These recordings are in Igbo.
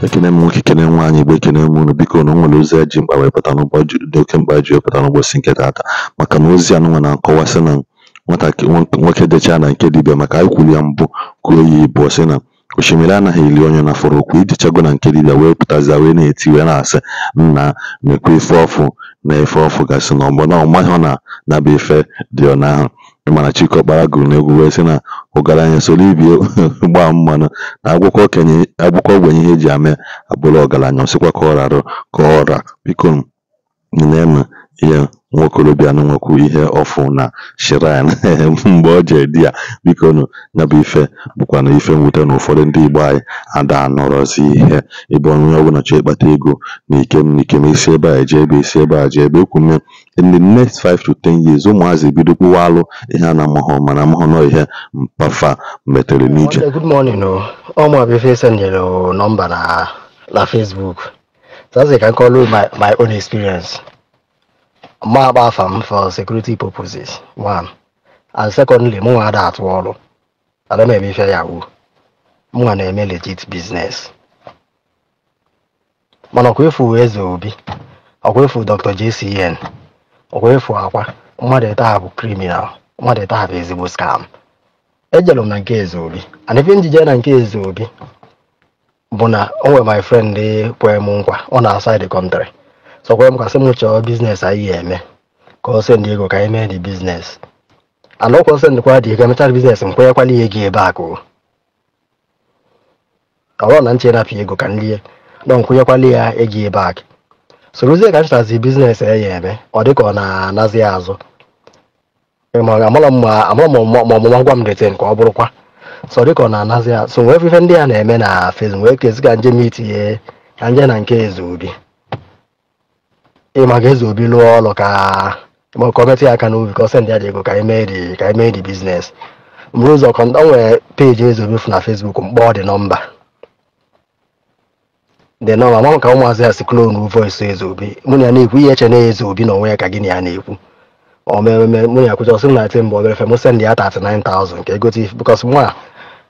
Ekene m nwoke, kene nwaanyị Igbo, ekene m unu. Biko na o nwere ozi a ji mkpa wee pụta n'ụbọchị dị oke mkpa ji wee pụta n'ụbọchị nke taata, maka na ozi anụnwa na-akọwa sị na nwatakịrị nwoke dechaa na nke dibịa, maka anyị kwuru ya mbụ kwuo ya ịbụọ, sị na osimiri anaghị eli onye na fọrọ okwu ijechago na nke dibịa wee pụtazịa wee na-eti wee na-asị nna na-ekwe ife ọfụ na ife ọfụ gasị na ọgbọ na ọmaghị na na bụ ife dị ọ n'ahụ. Mana Chike Ọkpara gụrụ n'egwu wee sị na ọgaranya soro ibie gbaa mmanụ na agwụkwọ okenye agwụkwọ ogbenye ihe eji ame abụrụ ọgaranya, ọsịkwa ka ọ rarụ ka ọ ra. Biko na-eme ihe nwokorobịa na nwekwu ihe ọfụ na shrine mgbe ọ jee di ya. Biko nụ, ya bụ ife bụkwa na ife mwute na ụfọdụ ndị Igbo anyị ada anọrọzi ihe ebe onye ọbụla chọọ ịkpata ego na ikem na ikem, isi ebe a eje ebe, isi ebe a jee ebe. Ekwume in the next 5 to 10 years ụmụazị ebido kpụwa alụ ihe a na-amahọ, mana amahọ nọ ihe mpafa metere n'ije. Nwanne, good morning o. Ọmụ bụ ife sendere nọmba na Facebook. So I can call you my own experience. Ma agba afa m for security purposes. One. And secondly, mụ nwa ada atụ ọrụ. Ada m eme ife yahoo. Mụ nwa na-eme legit business. Mana ọkwa efu Eze Obi, ọkwa efu Dr. JCN, ọkwa efu akwa mmadụ taa bụ criminal, mmadụ taa bụ ezigbo scam. Ejelu m na nke Eze Obi, and ife njije na nke Eze Obi bụ na o nwere my friend kwee m nkwa, ọ na outside the country, so kwee m ka sị m chọọ business anyị eme ka ọ send ego ka anyị mee the business, and ọkwa sendkwa dị ego emechara business, m kwenyekwala ya ego ebe a ka o ọ bụrụ na nche napụ ego ka m lie na nkwenyekwala ya ego ebe a. Sorozie ka m chọtazi business ya eme, ọ dị ka ọ na-anazi ya azụ. Ma amara m ma amara m ma ọmụma gwa m deten ka ọ bụrụkwa so dị ka ọ na-anazi ya. So nwee ife ndị a na-eme na Facebook wee kezi ka nje mitie ka nje na nke Eze Obi, ịma ka Eze Obi lụọ ọrụ ka ma ka ọ metụ ya aka n'obi ka ọ send ya dị ego ka anyị mee the ka anyị mee the business. Mgbe ụzọ ka o nwere peji Eze Obi fụ na Facebook, mkpọ dị nọmba dị nọmba ama m ka ụmụazị ya si clone voice Eze Obi, mụ na ya na-ekwu ihe eche na Eze Obi na onwe ya ka gị na ya na-ekwu. O mere mụ ya kwụcha, ọsị m na ati mgbe obere fe mụ send ya 39,000 ka egote ife, because mụ a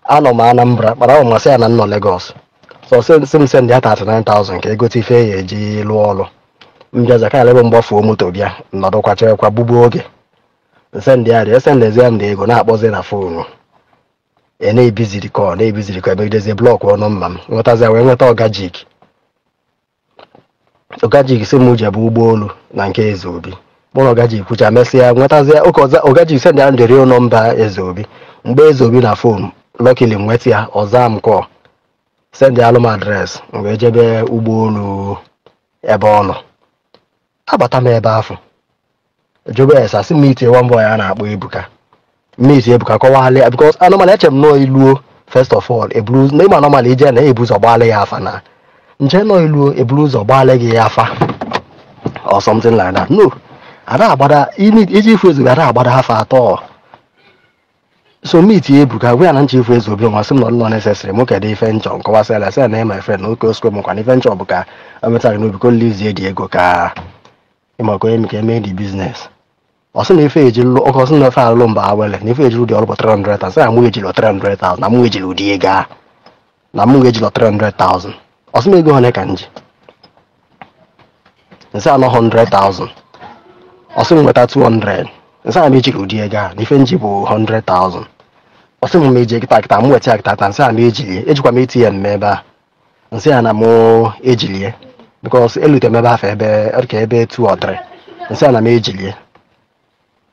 anọ m Anambra kpara ahụ masị ya na nnọ Lagos, so sị m send ya 39,000 ka egote ife ya eji lụọ ọrụ. Mbịaza ka alebe mgbafuo moto bịa nọdụkwa cherekwa gbugbu oge send ya dị esendezi ya ndị ego na-akpọzi na foonu e na-ebiziri kọ na-ebiziri kọ emegidezie blọkụ ọnụ mma m nwetazi wee nweta Ọgajik. Ọgajik sị m jebe ụgbọelu na nke Eze Obi, mụ na Ọgajik kwucha mesịa nwetazie oke Ọgajik send ya ndị real nọmba Eze Obi. Mgbe Eze Obi na foonu luckily nweta ya, ọza m kọ send ya alụm address, m wee jebe ụgbọelu ebe ọ nọ. Abata m ebe ahụ jobe esa sị m itie one boy a na-akpọ Ebuka, mmeti Ebuka kọwalị because anụmanụ eche m nọọ iluo. First of all, eburu na ịma anụmanụ ije na ebu ụzọ gbalị ya afa na nche nọ iluo eburu ụzọ gbalị gị ya afa or something like that. No, ada agbada iji ifu Eze Obi ada agbada afa atọ. So meet Ebuka gwa ya na nche ifu Eze Obi, nwa sị m na ọlụlọ necessary mụ kedu ife nchọ nkọwasịla sị na my friend na oke osikwe m kwana ife nchọ bụ ka emetara n'obi ka olizie dị ego ka ịmaka onye ka eme the business. Ọ sị na ife eji lụ ọkọ sị na ife alụ mba awele na ife ejiri ụdị ọrụ bụ 300,000, sị na mụ ejiri 300,000 na mụ ejiri ụdị ego a na mụ ejiri 300,000. Ọ sị m ego ole ka nji, nsị anọ 100,000. Ọ sị m nweta 200, nsị na m ejiri ụdị ego a na ife nji bụ 100,000. Ọ sị m eji kịta kịta m weta ya kịta kịta, nsị na m ejilie ejikwa m ATM m ebe a, nsị ya na mụ ejilie because elute m ebe afọ ebe ọ dị ka ebe 2 or 3, nsị ya na m ejilie.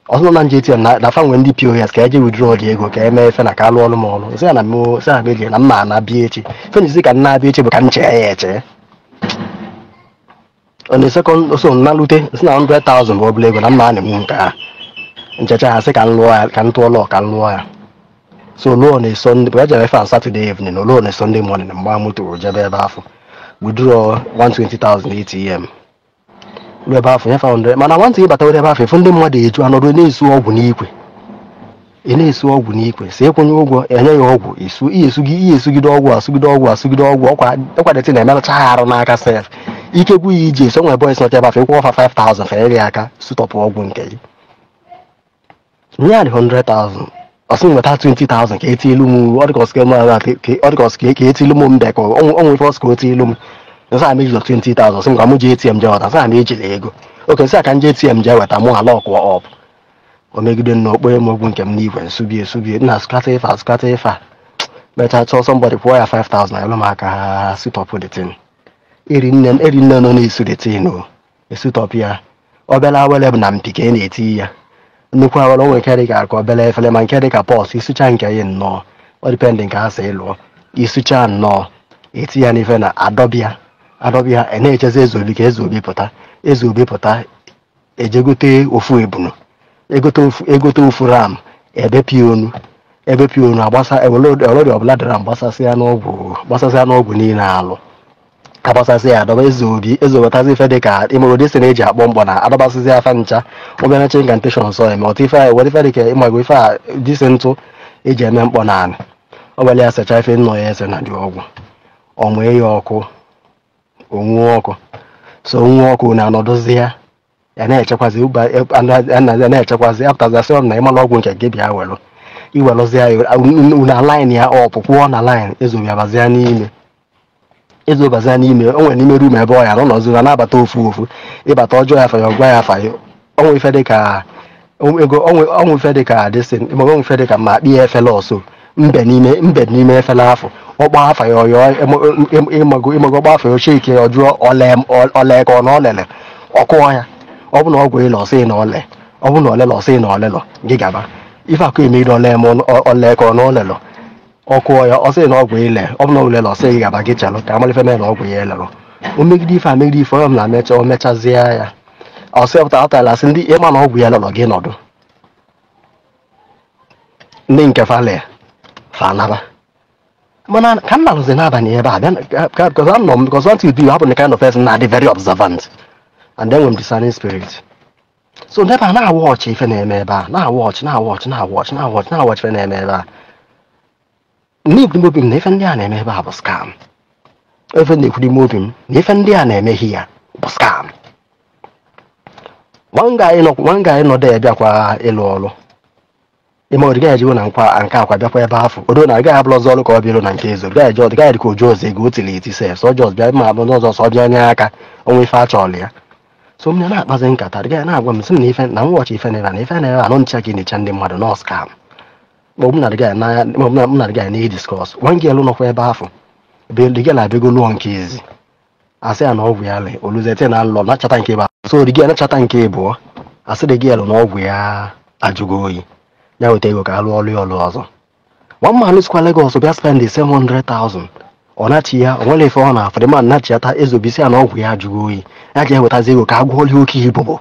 Ọsọ na nje ATM na fa nwere ndị POS ka eje withdraw dị ego ka eme efe na ka alụ ọrụ m ọrụ, nsị ya na mụ sị na m ejilie na mma na-abịa echi. Ife njizi ka m na-abịa echi bụ ka m chee ya eche on the second so nnalute sị na 100,000 bụ obere ego na mma na-enwu nke a nchecha ya sị ka m lụọ ya ka m tụọ lụọ ka m lụọ ya. So lụọ na Sunday bụ ejere efe on Saturday evening, lụọ na Sunday morning mgba moto jebe ebe afọ withdraw 120,000 ATM ruo ebe afọ nyefe 100. Mana nwantị ịbata were ebe afọ efu ndị mmadụ eju anọdụ na-esu ọgwụ n'ikwe, ị na-esu ọgwụ n'ikwe si ịkwụnye ụgwọ enye ya ọgwụ isu ihe esugide ọgwụ asụgide ọgwụ asụgide ọgwụ ọkwa dịtị na-emerụcha ha arụ n'aka sef ike gwu ya iji eso nwere boys nọcha ebe afọ ịkwụ ọfa 5,000 fenyere ya aka sutọpụ ọgwụ nke gị nye ya dị 100,000. Ọsị m weta 20,000 ka eti ilu m, ọ dịka ka eti ilu m mbe ka onwe ife ọsị ka o ti ilu m. Nsị a m ejilọ 20,000, sị m ka mụ ji ATM jee weta, sị a m ejila ego. Oke nsị a ka m ji ATM jee weta, mụ ala ọkụọ ọp. O megide m na okpere m ogwu nke m n'igwe nsubie subie nna sụkata ife a sụkata ife a. Mechaa chọọ somebody kwụọ ya 5,000 elu m aka sutọpụ the thing. Eri nne nọ na-esu the thing o esutọpụ ya. Obele awele bụ na mpi ka ị na-eti ya. Nnukwu awele onwe nke dị ka obele efere ma nke dị ka pọs isucha nke ya nnọọ. Ọ dịpendị nke ha si lụọ. Isucha nnọọ eti ya n'ife na adọbịa adọbịa e na-echezi Eze Obi ka Eze Obi pụta. Eze Obi pụta ejegote ofu ebunu egote ofu ram ebepịa onu ebepịa onu agbasa ewelori ọbụla dịra gbasasịa n'ọgwụ niile alụ agbasasị ya adọba. Eze Obi Eze wetazi ife dị ka ịmụrụ ụdị si na-eji akpọ mkpọ na adọbasịzi afa ncha ọbịanachi incantation sọ eme ọtụ ife a weta ife dị ka ịmago ife a dịsị ntụ eji eme mkpọ na anị ọbịala ya secha ife nnọ ya ese na dị ọgwụ ọ nwee ya ọkụ onwuo ọkụ so onwuo ọkụ na anọdụzi ya ya na-echekwazi na-echekwazi apụtazasị ọ na ịmala ọgwụ nke gị bịa welụ iwelụzi ya na line ya ọpụ kwụọ na line. Eze Obi abazia n'ime Eze Obi n'ime o nwere n'ime room ebe ọ ya nọ nọzi na na-abata ofu ofu ịbata ọjọọ ya fa ya ọgwa ya fa ya onwe ife dị ka ego onwe ife dị ka disin onwe ife dị ka ma akpị ya efele ọsọ mbe n'ime efele afọ ọkpọ afa ya ọyọ ịmago ọkpọ afa ya ochie ọ jụọ ole ka ọ na olele ọkụọ ya ọ bụ na ọgwụ ịlọ ọsị na ole ọ bụ na olele ọsị na olelọ gị gaba ife akụ emere ole m ole ka ọ na olelọ ọkụọ ya ọsị na ọgwụ ile ọ bụ na olele ọsị gị gaba gị chalụ ka amalife mee na ọgwụ ya elelọ o megide ife a megide ife ọ na mecha o mechazie ya ọsị ọpụta ọtala asị ndị ịma na ọgwụ ya lọrọ gị nọdụ ndị nke fale fanaba mana ka m na-alụzi n'abalị ebe a bịa because I'm not because once you do you happen the kind of person na dị very observant and then when discerning spirit so n'ebe a na-awọchị ife na-eme ebe a na-awọchị na-awọchị na-awọchị na-awọchị na-awọchị ife na-eme ebe a na-ekwu obi m na ife ndị a na-eme ebe a bụ scam ife na-ekwu n'ime obi m na ife ndị a na-eme here bụ scam. One guy nọ there bịakwa ịlụ ọrụ ime ọ dịgaghị ejiwo na nkwa nke akwa bịakwa ebe afọ odo na agaghị abụla ọzọ ọrụ ka ọ bịa na nke ezo gaghị eje gaghị dịka oju ọzọ ego o tiri eti sef sọ jọs bịa ma abụ n'ọzọ sọ bịa nye aka onwe ife achọọlụ ya so m na-akpazi nkata dịgaghị na-agwa m sị m na ife na mwọchị ife na-ebe na ife na-ebe anọ ncha ka na-echa ndị mmadụ nọ scam ma m na-adịgaghị na diskọs one girl nọkwa ebe afọ dịga na-abịago lụọ nke ezi asị ya na ọgwụ ya le oluzete na alọ nachata nke ebe so dịga nachata nke ịbụọ asị dịga na ọgwụ ya ajụgo oyi ya weta ego ka alụ ọlụ ya ọlụ ọzọ one man sikwa Lagos bịa spend 700,000 ọ nachi ya o nwere ife ọ na-afọ dị ma nachiata Eze Obi si ya na ọgwụ ya ajụgo oyi ya ji ewetazi ego ka agwọọlụ oke ibobo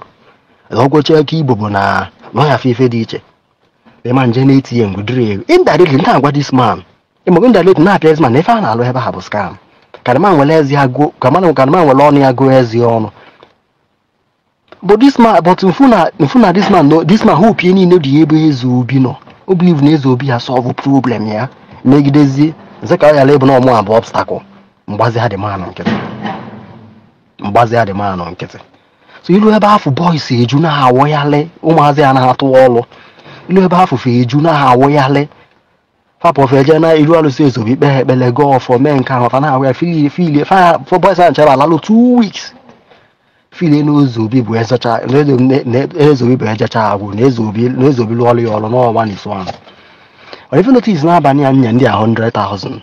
ọgwọcha oke ibobo na ọ ya afọ ife dị iche ịma nje na-etinye ngwudiri ego indirectly na-agwa this man ịmago indirectly na-apịa this man na ife a na-alụ ebe ha bụ scam ka man nwere ezi agụ ka man nwere ọnụ ya gụọ ezi ọnụ. But this man, but mfu na this man no, this man hope niile dị ebe Eze Obi nọ. O believe na Eze Obi ya solve problem ya. Megidezi nze ka ya lebe na ọmụ abụ obstacle. Mgbazi ha dị man nkịtị. Mgbazi ha dị man nkịtị. So ilu ebe afụ boys eju na awọ ya le ụmụazị a na-atụ ọlụ. Ilu ebe afụ fe eju na awọ ya le. Fapụ feje na ilu alụsị Eze Obi kpee ekpele go ọfọ mee nke ahụ fa na awọ ya fili fa boys a nchebe alalụ 2 weeks. Fili na Eze Obi bụ ezecha Eze Obi bụ ejecha agwụ na Eze Obi lụọ ọlụ ya ọlụ n'ọnwa na isu ahụ. Ọ ife notice n'abalị a nya ndị a 100,000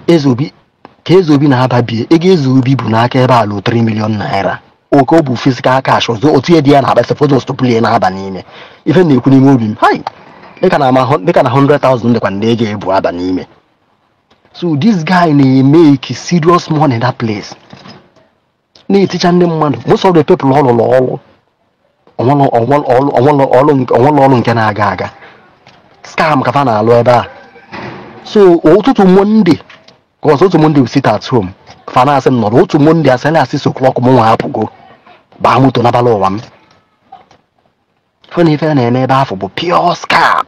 Eze Obi ka Eze Obi na-ababie ego Eze Obi bụ n'aka ebe a lụ 3 million naira oke ọ bụ physical cash ọzọ otu ihe dị ya na-akpa suppose to play na-aba n'ime ife na-ekwu n'ime obi m hai dịka na 100,000 dịkwa ndị ego ebu aba n'ime. So this guy na-emeke serious money in that place. Na-eticha ndị mmadụ most of the people ọ lụrụ ọlụ onwere ọlụ nke na-aga aga scam ka fa na-alụ ebe a. So ụtụtụ Monday because otu Monday we sit at home fa na-asị m nọrọ otu Monday asịla asị 6 o'clock m nwa apụgo baa moto n'abalị ụwa m fụ na ife na-eme ebe afọ bụ pure scam.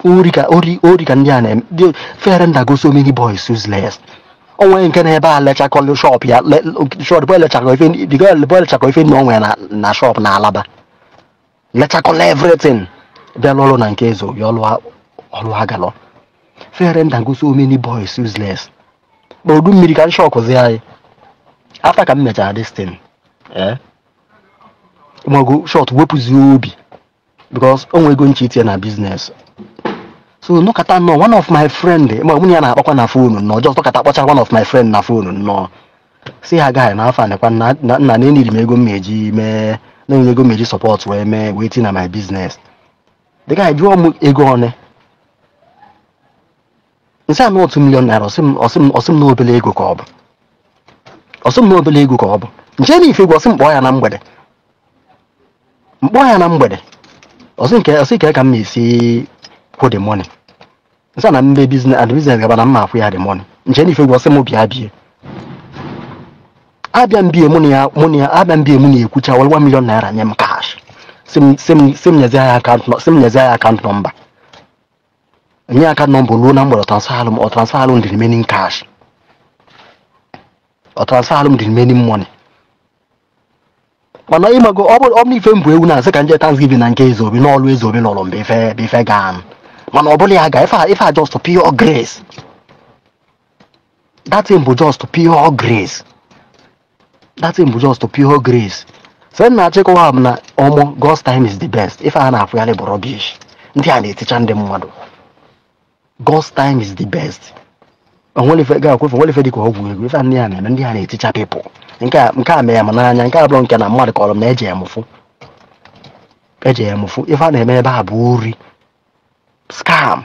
Ori ka ndị a na-eme fere ndago so many boys useless. Onwe nke na ebe a lechakọlụ shop ya shop boy lechakọ ife the girl boy lechakọ ife na onwe na shop na Alaba lechakọlụ everything Bịa lụọ ọrụ na nke Eze Obi, ọlụ agalọ fere ndango so many boys useless. Ma udu mmiri ka nshọkụzi anyị after ka m mechara this thing, mago short wepụzi obi because o nwego nche itinye na business. So nọkata nnọọ one of my friend, ma mụ ya na-akpakwa na phone nnọọ, just nọkata kpọcha one of my friend na phone nnọọ, si ha gaghị n'afọ anekwa nna na eniri m ego m eji mee na enye ego m eji support wee mee wee tinye na my business. The guy jụọ m ego one, nsị anụ 1 million naira, ọsị m na obele ego ka ọ bụ, ọsị m na obele ego ka ọ bụ. Nche na ife egwu, ọsị m kpọọ ya na mgbede, mkpọọ ya na mgbede, ọsị nke ọsị nke ka m na-esi kwụ the money. Nsị na mbe business and business gaba na mma akwụ ya the money. Nche na ife egwu, ọsị m bịa bie, abịa mbie mụ na ya, abịa mbie mụ na ekwucha were 1 million naira nye m cash, sị m nyezie ya account, sị m nyezie ya account number, nye account number ruo na mgbede, ọ transfer alụ m the remaining cash, ọ transfer alụ m the remaining money. Mana ịmago ọ bụrụ ife mbụ ewu na-asị ka nje Thanksgiving na nke Eze Obi n'ọlụ Eze Obi lọrọ mgbe ife gaa, mana ọ bụla ya ga ife a just pure grace. That thing bụ just pure grace. That thing bụ just pure grace. So m na-achịkọwa m na ọmụ God's time is the best. Ife a na-akwụgharị bụ rubbish. Ndị a na-eticha ndị mmadụ. God's time is the best. Onwere ife ga-akwefe, onwere ife dịka ọgwụ ego. Ife ndị a na-eme, ndị a na-eticha people. Nke a mee ya ma n'anya, nke a bụrụ nke na mmadụ kọrọ m na eji emụfụ. Eji emụfụ. Ife a na-eme ebe a bụ ori. Scam.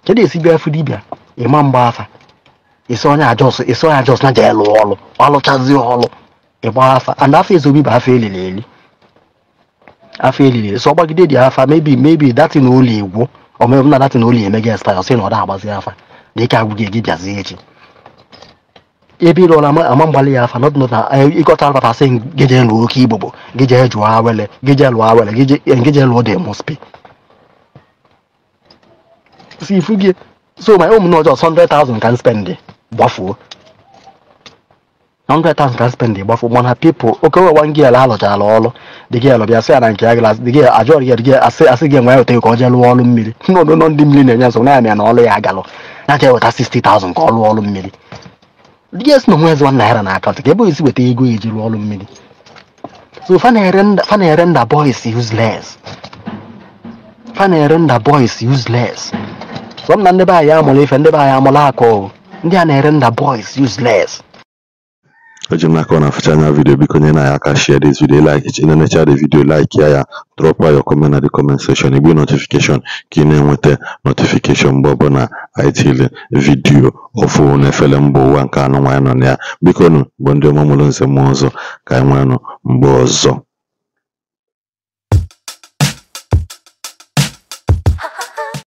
Kedu esi bịa afụ dibịa? Ịma mgba afa. Isi onye ajọs na jee lụọ ọlụ. Ọlụchazie ọlụ. Ịgba afa. And afa Eze Obi bụ afa elili eli. Afa elili. So ọgbagide dị afa, maybe datin oli egwu. Ọ mebe na datin oli eme gị expire, sị na ọ da agbazi afa. Na ike agwụ gị gị bịazie echi. Ebe ịlụ ọrụ ama mgbalị ya afa, not na ịkọta alpha asị gị jee lụọ oke igbogbo, gị jee jụọ awele, gị jee lụọ awele, gị jee lụọ the mospe. Si ifu gị, so my own no just 100,000 can spend gbafuo. 100,000 can spend gbafuo, mana people oke nwe one girl alụchara ọlụ, the girl bịa sị ya na nke ya glass, the girl ajụọ gị, the girl asị gị enwe weta ka ọ jee lụọ ọlụ mmiri. No ndị mmiri na-enye nsogbu na ya na ọlụ ya agalụ. Na jee weta 60,000 ka ọ lụọ ọlụ mmiri. Yes, no nwezi 1 naira na akaụntụ ka ebe esi weta ego eji rụọ ọrụ mmiri. So fa na-erenda boys useless. Fa na-erenda boys useless. So m na ndị be anyị amụrụ ife, ndị be anyị amụrụ akụ, ndị a na-erenda boys useless. Eji m n'aka ọ na-afụcha anya vidio, biko nye na ya aka share this video, like it, na-enecha the video, like ya drop your comment na the comment section, igbe notification ka ị na-enweta notification mgbe ọbụla anyị tiri vidio ọfụ n'efere mba ụwa nke anụ nwaanyị nọ na ya. Biko nụ bụ ndị ọma mụrụ nze mmụọ ọzọ, ka anyị nwee nụ mgbe ọzọ.